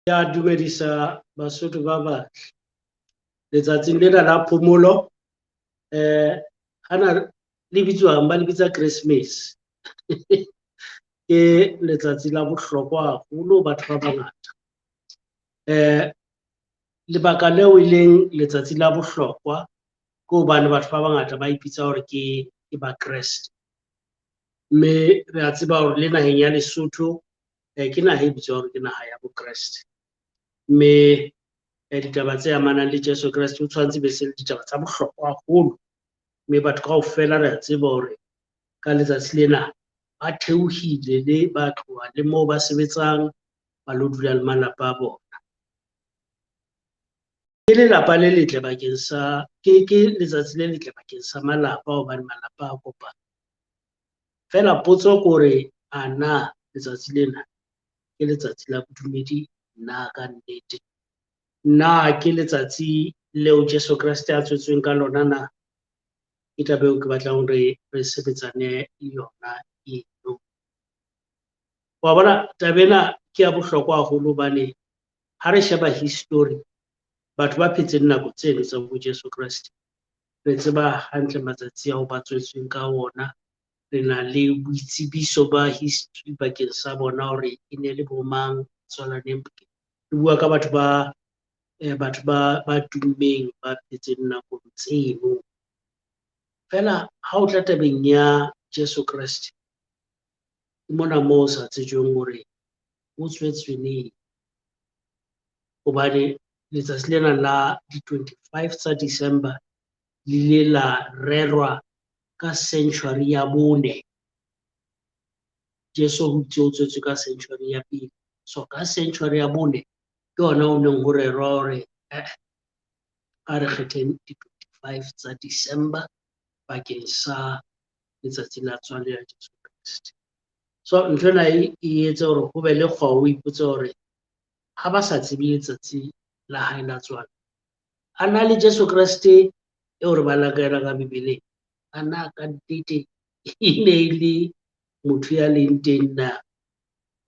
Ke a dumedisa Basotho ba batle letsatsing lena la phomolo. Hana le bitswang ba le bitsa Christmas. Ke letsatsi la bohlokwa haholo batho ba bangata. Lebaka leo e leng letsatsi la bohlokwa ke hobane batho ba bangata ba ipitsa hore ke Bakreste. Mme re a tseba hore le naheng ya Lesotho ke naha e bitswang hore ke naha ya Bokreste. Mme ditaba tse amanang le Jesu Kreste o tshwanetse be se le ditaba tsa bohlokwa haholo. Mme batho kaofela re a tseba hore ka letsatsi lena ba theohile le ba tloha le moo ba sebetsang ba lo dula le malapa a bona. Ke lelapa le letle bakeng sa ke letsatsi le letle bakeng sa malapa hobane malapa a kopana. Feela potso ke hore a na letsatsi lena ke letsatsi la bodumedi na ka nnete? Na ke letsatsi leo Jesu Kreste a tswetsweng ka lona na? Ke taba eo ke batlang hore re sebetsane le yona eno. Wa bona taba ena ke ya bohlokwa haholo hobane ha re sheba history, batho ba phetseng nako tseno tsa bo Jesu Kreste, re tseba hantle matsatsi ao ba tswetsweng ka ona. Re na le boitsebiso ba history bakeng sa bona hore e ne le bo mang, tswalaneng. Re bua ka batho ba batho ba tummeng ba phetseng nakong tseno. Feela ha o tla tabeng ya Jesu Kreste, ke mona moo o sa tsejweng hore o tswetswe neng. Hobane letsatsi lena la di-25 tsa December le ile la rerwa ka century ya bone. Jesu ho itse o tswetswe ka century ya pele. So ka century ya bone ke hona ho neng ho rerwa hore a re kgetheng di-25 tsa December bakeng sa letsatsi la tswalo ya Jesu Kreste. So nthwena e etse hore ho be le kgwao, o ipotse hore ha ba sa tsebe letsatsi la hae la tswalo, a na le Jesu Kreste eo re balang ka yena ka Bibeleng, a na ka nnete e ne e le motho ya leng teng na?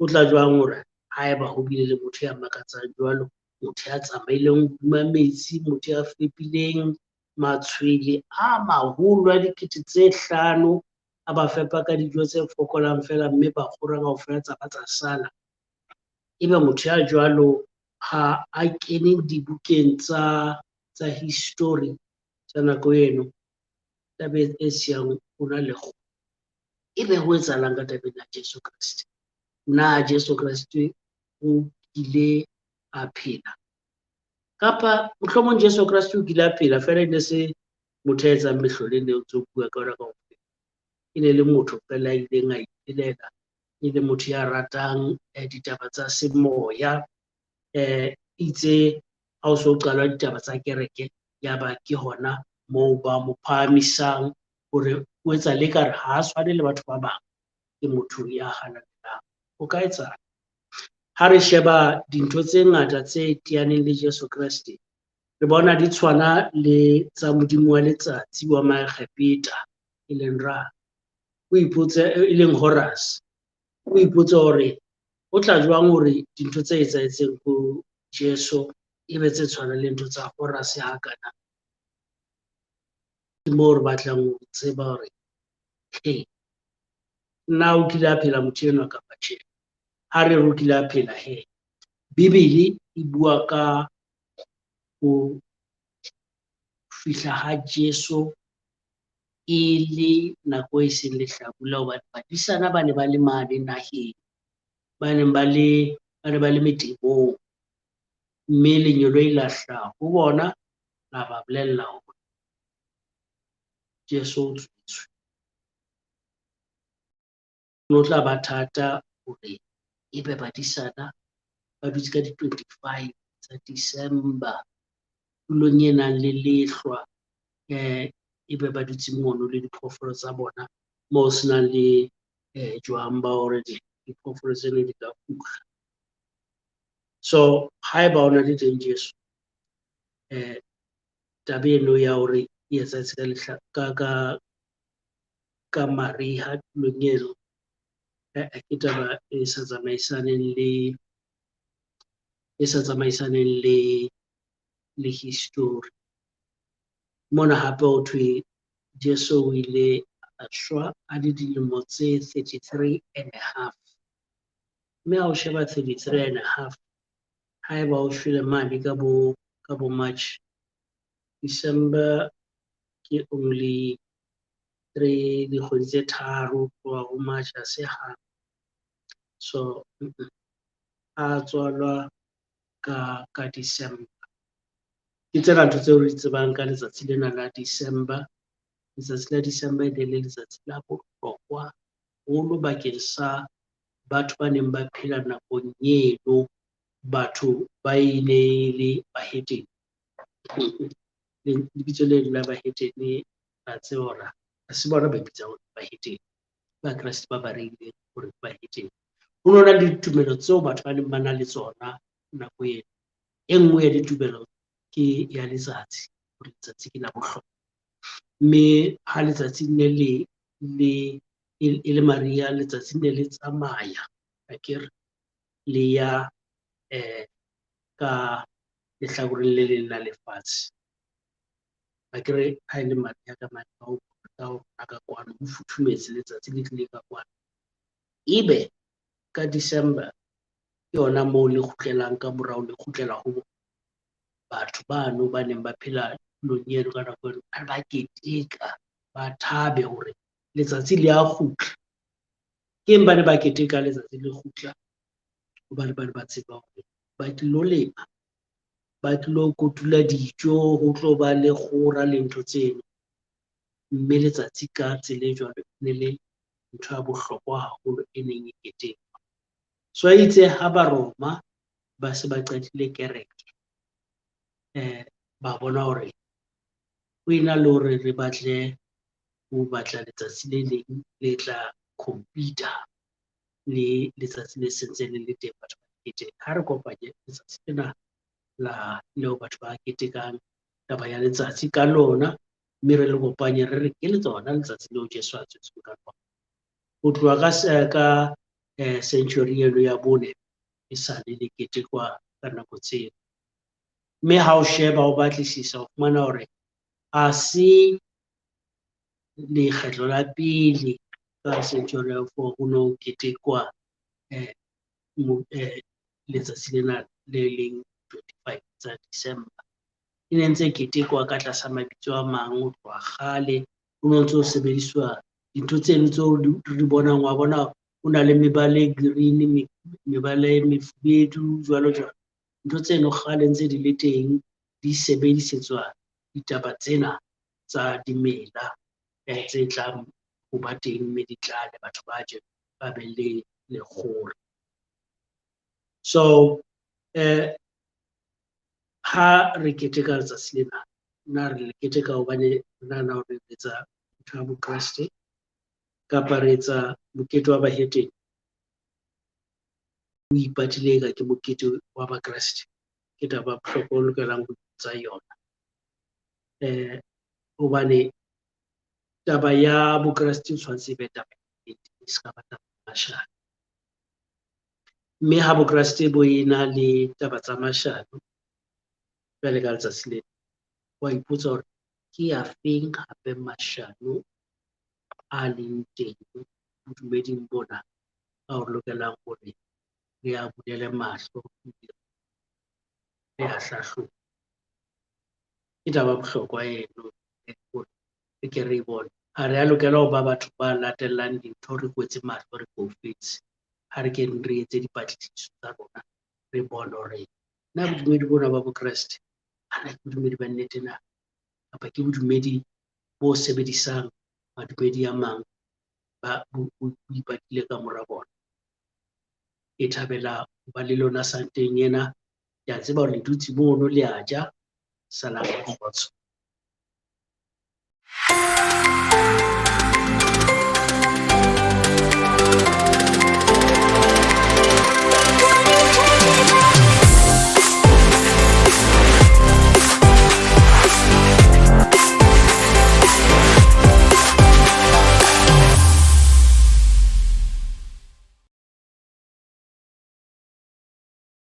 O tla jwang hore haeba ho bile le motho ya makatsang jwalo, motho ya tsamaileng hodima metsi, motho ya fepileng matshwele a maholo a 5 000, a ba fepa ka dijo tse fokolang feela mme ba kgora kaofela tsa ba tsa sala. Ebe motho ya jwalo ha a kene dibukeng tsa history tsa nako eno, taba e siyang o na le ebe ho etsahalang ka tabeng ya Jesu Kreste? Na Jesu Kreste o kile a phela? Kapa mohlomong Jesu Kreste o kile a phela feela e ne se motho ya etsang mehlolo e ne o ntso bua ka yona kaofela. E ne le motho feela a ileng a iphelela, e le motho ya ratang ditaba tsa semoya. Itse ha o so qalwa ditaba tsa kereke, ya ba ke hona moo ba mo phahamisang hore o etsa le ekare ha a tshwane le batho ba bang, ke motho ya halalelang. Ho ka etsahala. Ha re sheba dintho tse ngata tse teaneng le Jesu Kreste, re bona di tshwana le tsa modimo wa letsatsi wa Maegepeta, e leng Ra, o ipotse, e leng Horus. O ipotse hore ho tla jwang hore dintho tse etsahetseng ho Jesu e be tse tshwanang le ntho tsa Horus hakana. Ke moo re batlang ho tseba hore he na o kile a phela motho enwa kapa tjhe. Ha re re o kile a phela he, Bibele e bua ka ho fihla ha Jesu e le nako e seng lehlabula, hobane badisana ba ne ba le mane naheng, ba neng ba le ba ne ba le metebong, mme lengeloi la hlaha ho bona la ba bolella hore Jesu o tswetswe. No tla ba thata hore ebe badisana ba dutse ka di-25 tsa December tulong e nang le lehlwa, ebe ba dutse mono le diphoofolo tsa bona moo se nang le jwang ba hore diphoofolo tseno di ka fula. So haeba o na le teng Jesu, taba eno ya hore e etsahetse ka lehla ka mariha tulong eno, ke taba e sa tsamaisaneng le E sa tsamaisaneng le history. Mona hape ho thwe Jesu o ile a shwa a le dilemo tse 33.5. Mme ha o sheba 33.5, haeba o shwele mane ka bo March, December ke only three, dikgwedi tse tharo tloha ho March, ha se half. So a tswalwa ka December. Ke tsena ntho tseo re di tsebang ka letsatsi lena la December. Letsatsi la December e ne le letsatsi la bohlokwa haholo bakeng sa batho ba neng ba phela nakong eno, batho ba e ne le bahetene. Lebitso leno la bahetene, ra tseba hore ha se bona ba ipitsang hore bahetene, Bakreste ba ba reileng hore ke bahetene. Ho no na le ditumelo tseo batho ba neng ba na le tsona nako eno. E nngwe ya ditumelo ke ya letsatsi, hore letsatsi ke la bohlokwa. Mme ha letsatsi ne le e le mariha, letsatsi ne le tsamaya akere le ya ka lehlakoreng le leng la lefatshe. Akere ha e le mariha ka mane ka kwano ho futhumetse, letsatsi le tlile ka kwano. Ebe ka December ke yona moo le kgutlelang ka morao, le kgutlela ho batho bano ba neng ba phela tulong eno ka nako eno, ba keteka, ba thabe hore letsatsi le a kgutla. Keng ba ne ba keteka letsatsi le kgutla? Hobane ba ne ba tseba hore ba tlilo lema, ba tlilo kotula dijo, ho tlo ba le kgora le ntho tseno. Mme letsatsi ka tsela e jwalo ne le ntho ya bohlokwa haholo e neng e ketekwa. So itse ha Baroma ba se ba qadile kereke, ba bona hore ho ena le hore re batle ho batla letsatsi le leng le tla compete le letsatsi le sentse le le teng batho ba keteka, ha re kopanye letsatsi lena la leo batho ba ketekang taba ya letsatsi ka lona, mme re le kopanye re re ke le tsona letsatsi leo Jesu a tswetsweng ka lona. Ho tloha ka century eno ya bone e sale le ketekwa ka nako tseo. Mme ha o sheba, o batlisisa, o fumana hore ha se lekgetlo la pele ka century ya four ho no ketekwa letsatsi lena le leng 25 tsa December. E ne ntse ketekwa ka tlasa mabitso a mang ho tloha kgale, ho no ntso sebediswa dintho tseno tseo re di bonang, wa bona ho na le mebala e green, mebala e mefubedu jwalo jwalo. Ntho tseno kgale ntse di le teng, di sebedisetswa ditaba tsena tsa dimela tse tlang ho ba teng, mme di tlale, batho ba je, ba be le lekgolo. So ha re keteka letsatsi lena, na re le keteka hobane re nahana hore re etsa ntho ya Bokreste kapa re etsa mokete wa bahetene o ipatile eka ke mokete wa Bakreste? Ke taba ya bohlokwa o lokelang ho ipotsa yona. Hobane taba ya Bokreste e tshwanetse e be taba ya nnete, e ska ba taba ya mashano. Mme ha Bokreste bo ena le taba tsa mashano jwale ka letsatsi lena, wa ipotsa hore ke afeng hape mashano a leng teng bodumeding bona ao re lokelang hore re a bulele mahlo, re a hlahlobe. Ke taba ya bohlokwa eno hore re ke re e bone. Ha re a lokela ho ba batho ba latellang dintho re kwetse mahlo, re foufetse. Ha re keng re etse dipatlisiso tsa rona, re bone hore na bodumedi bona ba Bokreste ana ke bodumedi ba nnete na, kapa ke bodumedi bo sebedisang madumedi a mang ba bo ipatile ka mora bona. Ke thabela ho ba le lona santeng ena. Ke a tseba hore le dutse mono le a ja. Salang ka kgotso.